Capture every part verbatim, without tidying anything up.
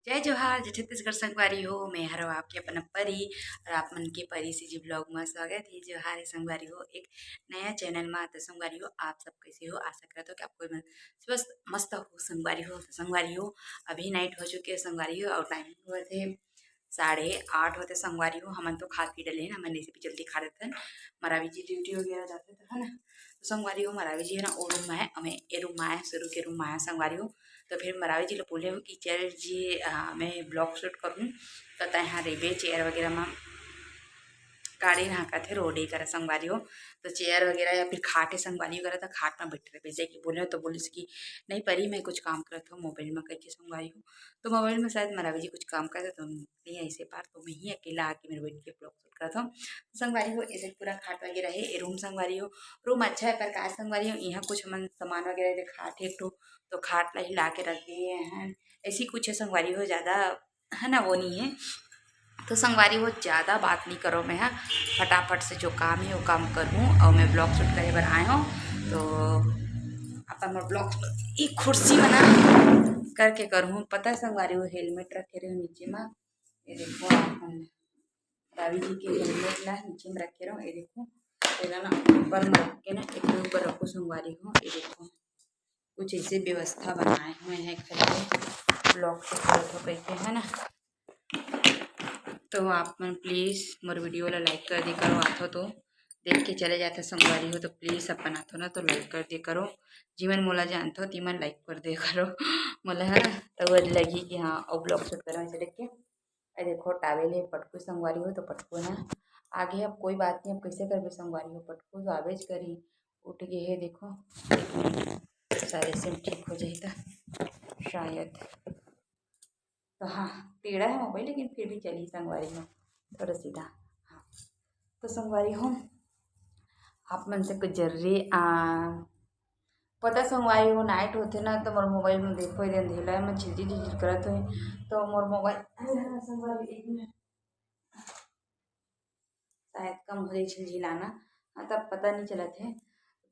जय जोहार, जय छत्तीसगढ़ संगवारी हो। मैं हरो आपके अपन परी और आप मन के परी सीजी vlog में स्वागत है। जोहार है संगवारी हो, एक नया channel में। तो संगवारी हो, आप सब कैसे हो? आशा करत हो कि आपको मन स्वस्थ मस्त हो संगवारी हो। तो संगवारी हो, अभी night हो चुके है संगवारी हो और time हुआ थे साढ़े आठ होते संगवारी हो। हमन तो खा पी डले ना, हमन ऐसे भी जल्दी खा लेते हैं। मरावी जी duty वगैरह जाते तो है ना। तो संगवारी हो, मरावी जी है ना, वो room में है, हमें ये room में है, शुरू के room में है संगवारी हो। तो फिर मरावी जी ला बोले हो कि चल जी, आ, मैं vlog shoot करूँ, तो तैं यहाँ रेबे chair वगैरह में गाड़ी ना कहते रोडे करा संगवारी हो। तो chair वगैरह या फिर खाट है संगवारी वगैरह, तो खाट में बैठे रहे जैसे कि बोले हो। तो बोले कि नहीं परी, मैं कुछ काम करत हूँ mobile में, कह के संगवारी हो। तो mobile में शायद मरावी जी कुछ काम करते, तो नहीं ऐसे बार तो मैं ही अकेला आके मेरे बैठ के vlog shoot करत हूँ। तो संगवारी हो, ऐसे पूरा खाट वगैरह है, ये room संगवारी हो, room अच्छा है पर का संगवारी हो, यहाँ कुछ हमन सामान वगैरह दिखा थे तो, तो खाट ला हिला के रख दिए हैं, ऐसी कुछ है संगवारी हो, ज़्यादा है ना वो नहीं है। तो संगवारी हो, ज़्यादा बात नहीं करो, मैं हाँ फटाफट से जो काम है वो काम करूँ और मैं vlog shoot करे बर आए हूँ। तो अपन vlog एक कुर्सी बना करके करूँ। पता है संगवारी हो, helmet रखे रहे नीचे में, ये देखो आप मन, रवि जी के helmet ला नीचे में रखे रहो। ये देखो, एला ना ऊपर में रख के ना एक ऊपर रखो संगवारी हो। ये देखो, कुछ ऐसे व्यवस्था बनाए हुए हैं घर के, vlog shoot करत हो कह के, है ना। तो आप मन please मोर video ला like कर दे करो, आथो तो देख के चले जाते संगवारी हो। तो please अपन आथो ना तो like कर दे करो, जीवन मोला जानथो तीमन like कर दे करो मोला, है ना। तो वो लगी कि हाँ, और vlog shoot करो ऐसे देख के। ए देखो, towel है पटकू संगवारी हो, तो पटकू ना आगे, अब कोई बात नहीं, अब कैसे करबे संगवारी हो, पटकू तो आबेज करी, उठ गए है। देखो, शायद ऐसे ठीक हो जाए तो शायद, तो हाँ, टेढ़ा है mobile, लेकिन फिर भी चली संगवारी हो, थोड़ा सीधा। हाँ, तो संगवारी हो, आप मन से कुछ जरूरी आ, पता संगवारी हो, night होथे ना, तो मोर mobile में देखो, ये अंधेला में झिलझिल झिलझिल करत होही, तो मोर mobile, अरे हाँ, संगवारी, एक मिनट, शायद कम हो जाए झिलझिलाना, हाँ, तब पता नहीं चलत है।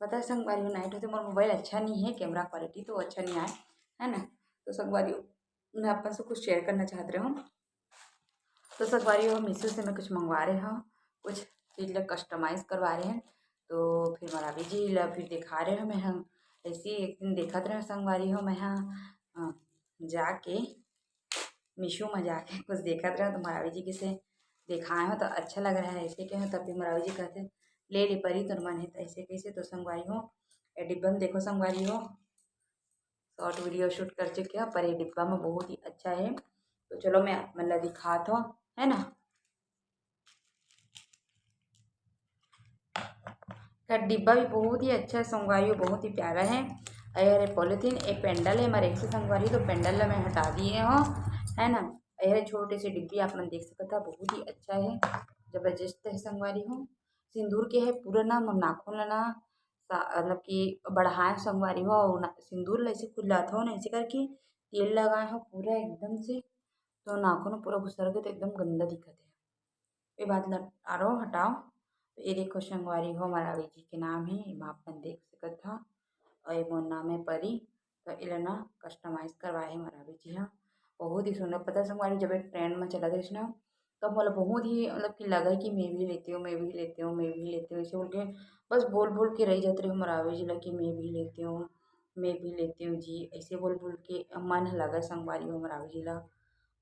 पता संगवारी हो, night होथे, मोर mobile अच्छा नहीं है, camera quality तो अच्छा नहीं आए, है ना। तो संगवारी हो, मैं अपन से कुछ share करना चाहत रहे हूँ। तो संगवारी हो, Meesho से मैं कुछ मंगवा रहे हूँ, कुछ चीज ला customize करवा रहे हैं। तो फिर मरावी जी ला फिर दिखा रहे हूँ मैं, हम ऐसे ही एक दिन देखत रहे संगवारी हो, मैं हाँ, अ, जाके Meesho में जाके कुछ देखत रहे, तो मरावी जी के से दिखाए हो तो अच्छा लग रहा है, ऐसे कहे हो, तब भी मरावी जी कहते, "ले ले परी, तोर मन है तो ऐसे कैसे।" तो संगवारी हो, ये डिब्बा में देखो संगवारी हो, short video shoot कर चुके हैं, पर ये डिब्बा में बहुत ही अच्छा है। तो चलो मैं आप मन ला दिखात हूँ, है ना। खैर, डिब्बा भी बहुत ही अच्छा है संगवारी हो, बहुत ही प्यारा है। अरे, polythene, एक pendant है हमारे एक से संगवारी, तो pendant ला मैं हटा दिए हो, है ना। अरे, छोटे से डिब्बी आप मन देख सकत हा, बहुत ही अच्छा है, जबरदस्त है संगवारी हो। सिंदूर के है पूरा ना, मोर नाखून ला ना, सा-, मतलब कि बढ़ाए संगवारी हो, और ना, सिंदूर ला ऐसे खुलात हो ना, ऐसे करके तेल लगाए हो पूरा एकदम से, तो नाखून पूरा घुसर के तो एकदम गंदा दिखत है। ये बात ला आरो हटाओ। तो ये देखो संगवारी हो, मरावी जी के नाम है, एमा आप मन देख सकत हा। और ये मोर नाम है परी, तो एला ना customize करवाए है मरावी जी हा। बहुत ही सुंदर, पता संगवारी, जब ये trend में चलत रहिस ना, तब मोला बहुत ही, मतलब कि लगा कि मैं भी लेती हूँ, मैं भी लेती हूँ, मैं भी लेती हूँ, ऐसे बोल के बस बोल बोल के रह जात रही हूँ मरावी जी ला कि मैं भी लेती हूँ, मैं भी लेती हूँ जी, ऐसे बोल बोल के मन ह लगा संगवारी हो मरावी जी ला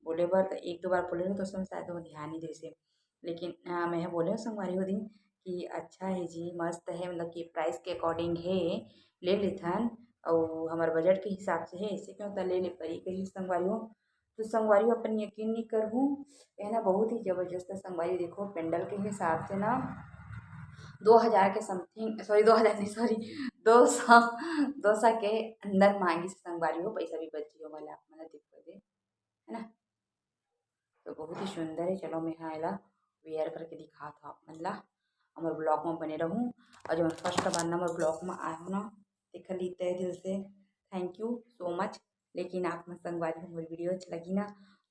बोले बर, तो एक दो बार बोले रहे तो उसमें शायद वो ध्यान नहीं देसे, लेकिन हाँ, मैं बोले हूँ संगवारी हो दिन कि अच्छा है जी, मस्त है, मतलब कि price के according है, ले लेथन, और हमारे budget के हिसाब से है, ऐसे क्यों तो ले ले परी कही संगवारी हो। तो संगवारी हो, अपन यकीन नहीं करहूँ, ये ना बहुत ही जबरदस्त है संगवारी। देखो, pendant के हिसाब से ना दो हज़ार के something, sorry, दो हज़ार नहीं, sorry, दो सौ, दो सौ के अंदर मांगी से संगवारी हो, पैसा भी बची हो वाला, आप मन ला दिखा दे, है ना। तो बहुत ही सुंदर है। चलो, मैं हाँ एला wear करके दिखात हूँ आप मन ला, हमर vlog में बने रहूँ। और जो first बार ना हमर vlog में आए हो ना, देख ली तहे दिल से thank you so much। लेकिन आप मन संगवारी हो, मोर video अच्छा लगी ना,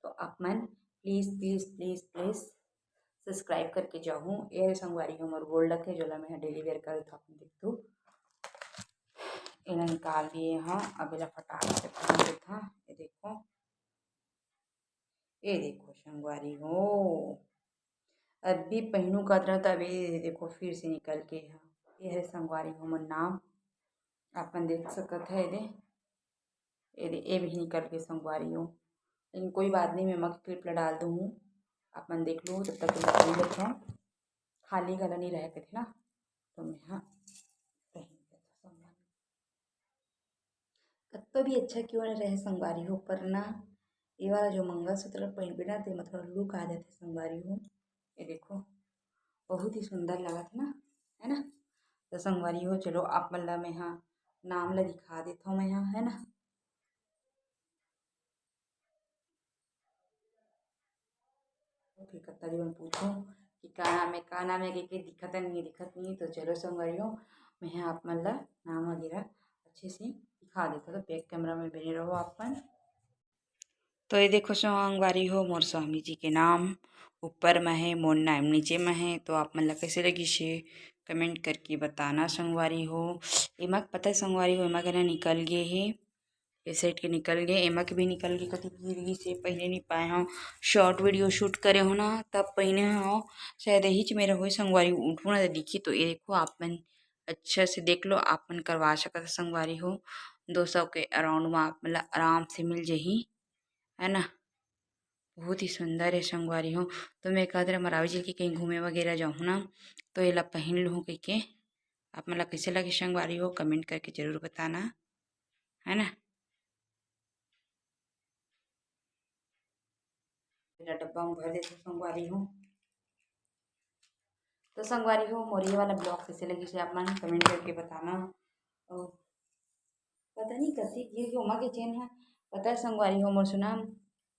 तो आप मन please, please, please, please subscribe करके जाहू। ये संगवारी हो मोर gold के, जोला मैं daily wear करत हूँ, आप मन देखथू। एला निकाल दिए हाँ, अब एला फटाक से पहन लेत हाँ। ये देखो, ये देखो संगवारी हो, अभी पहनू का तरह, तब ये देखो फिर से निकल के हा। ये है संगवारी हो मोर नाम, अपन देख सकत है। ये दे, ये दे, ये भी निकल के संगवारी हो, लेकिन कोई बात नहीं, मैं एमा के clip ला डाल दूँ, अपन देख लो। तब तक मैं पहन लेथव, खाली गला नहीं रहे कथे ना, तो मैं हा पहन लेथव संगवारी। कतको भी अच्छा क्यों ना रहे संगवारी हो, पर ना ये वाला जो मंगलसूत्र पहनबे ना, ते मतलब look आ जाथे संगवारी हो। ये देखो, बहुत ही सुंदर लगत है ना, है ना? तो संगवारी हो, चलो आप मन ला मैं हा नाम ला दिखा देथव मैं हा, है ना? फिर कतका झन पूछो कि का नाम है, का नाम है, कहिके दिखत नहीं, दिखत नहीं। तो चलो संगवारी हो, मैं हा आप मन ला नाम वगैरह अच्छे से दिखा देथव। तो back camera में बने रहो आप मन। तो ये देखो संगवारी हो, मोर स्वामी जी के नाम ऊपर में है, मोर नाम नीचे में है। तो आप मन ला कैसे लगिस हे, comment करके बताना संगवारी हो। एमा के पता है संगवारी हो, एमा के ना निकल गे हे, ये side के निकल गे, एमा के भी निकल गे, कति गिर गिस हे, पहने नहीं पाए हव। Short video shoot करे हो ना, तब पहने हव, शायद यही च मेरा होई संगवारी, उठू ना तो दिखी। तो ये देखो, आप मन अच्छा से देख लो, आप मन करवा सकत हो संगवारी हो, दो सौ के around में आप मन ला आराम से मिल जही, है ना? बहुत ही सुंदर है संगवारी हो। तो मैं कहत रहा मरावी जी के कहीं घूमे वगैरह जाऊँ ना, तो एला पहन लूँ कहिके। आप मन ला कैसे लगे संगवारी हो, comment करके जरूर बताना, है ना? एला डब्बा में भर देथव संगवारी हो। तो संगवारी हो, मोर ये वाला vlog कैसे लगिस हे, आप मन comment करके बताना। और पता नहीं कति गिर के ओमा के चेन है, पता है संगवारी हो मोर सुना,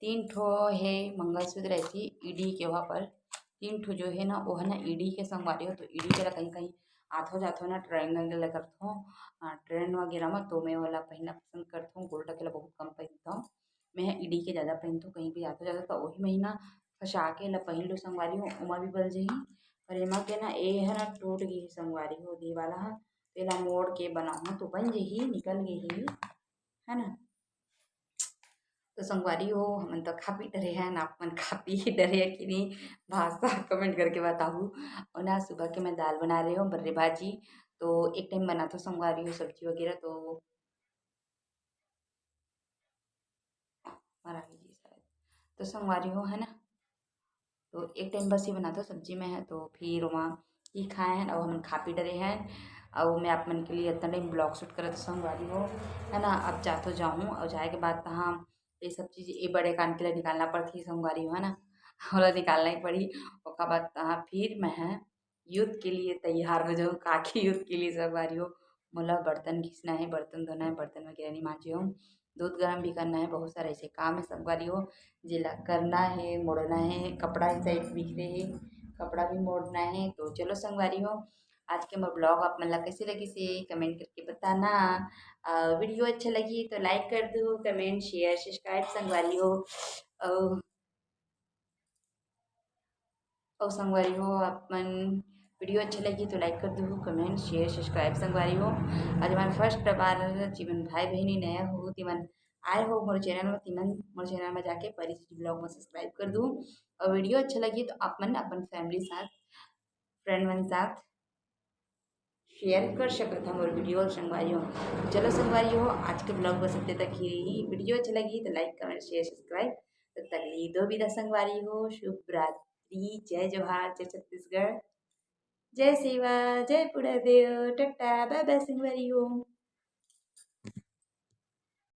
तीन ठो है मंगलसूत्र ऐसी ईडी के वहाँ पर, तीन ठो जो है ना, वो है ना ईडी के संगवारी हो। तो ईडी के ला कहीं कहीं आथो जाथो ना, ट्रेन वगैरह करथो, हाँ, ट्रेन वगैरह में, तो मैं वाला पहनना पसंद करथो। गोल्ड के ला बहुत कम पहनथो मैं, ईडी के ज़्यादा पहनथो। कहीं भी आथो जाथो तो वही महीना फंसा के ला पहन लो संगवारी हो, ओमा भी बल जही। पर एमा के ना, ए है ना, टूट गई संगवारी हो, दे वाला है, तेला मोड़ के बनाऊँ तो बन जही, निकल गई, है ना? तो संगवारी हो, हमन तो खा पी डरे हैं ना, आप मन खा पी डरे हैं कि नहीं, भाषा comment करके बताहू। और ना, सुबह के मैं दाल बना रही हूँ, बर्रे भाजी, तो एक टाइम बनाथो संगवारी हो सब्जी वगैरह, तो हमारा भी जी शायद। तो संगवारी हो, है ना, तो एक टाइम बस ही बनाथो सब्जी में है, तो फिर वहाँ ही खाए हैं और हमन खा पी डरे हैं। और मैं आप मन के लिए इतना टाइम vlog shoot करत संगवारी हो, है ना। अब जाथो जाऊँ और जाए के बाद तहाँ ये सब चीज़, ये बड़े कान के लिए निकालना पड़ती संगवारी हो, है ना, ओला निकालना ही पड़ी। ओकर बाद तहाँ फिर मैं है यूथ के लिए तैयार हो जाऊँ, काकी यूथ के लिए संगवारी हो। मोला बर्तन घिसना है, बर्तन धोना है, बर्तन वगैरह नहीं मांजे हूँ, दूध गर्म भी करना है, बहुत सारा ऐसे काम है संगवारी हो, जेला करना है, मोड़ना है, कपड़ा इस साइड बिखरे है, कपड़ा भी मोड़ना है। तो चलो संगवारी हो, आज के मोर vlog आप मन ला कैसे लगिस हे comment करके बताना। अ, video अच्छा लगी तो like कर दू, comment, share, subscribe संगवारी हो। अउ अउ संगवारी हो, आप मन video अच्छा लगी तो like कर दू, comment, share, subscribe संगवारी हो। आज हमारे first बार जीवन भाई बहिनी नया हो, तिमन आए हो मोर channel में, तिमन मोर channel में जाके परिचित vlog में subscribe कर दू। और video अच्छा लगी तो आप मन अपन family साथ, friend मन साथ share कर सकत हव मोर video संगवारी हो। चलो संगवारी हो, आज के vlog बस इतने तक ही रही। Video अच्छा लगी तो like, comment, share, subscribe। तब तक लिए दो विदा संगवारी हो, शुभ रात्रि, जय जोहार, जय छत्तीसगढ़, जय सेवा, जय पुड़ा देव, टाटा, bye bye संगवारी हो।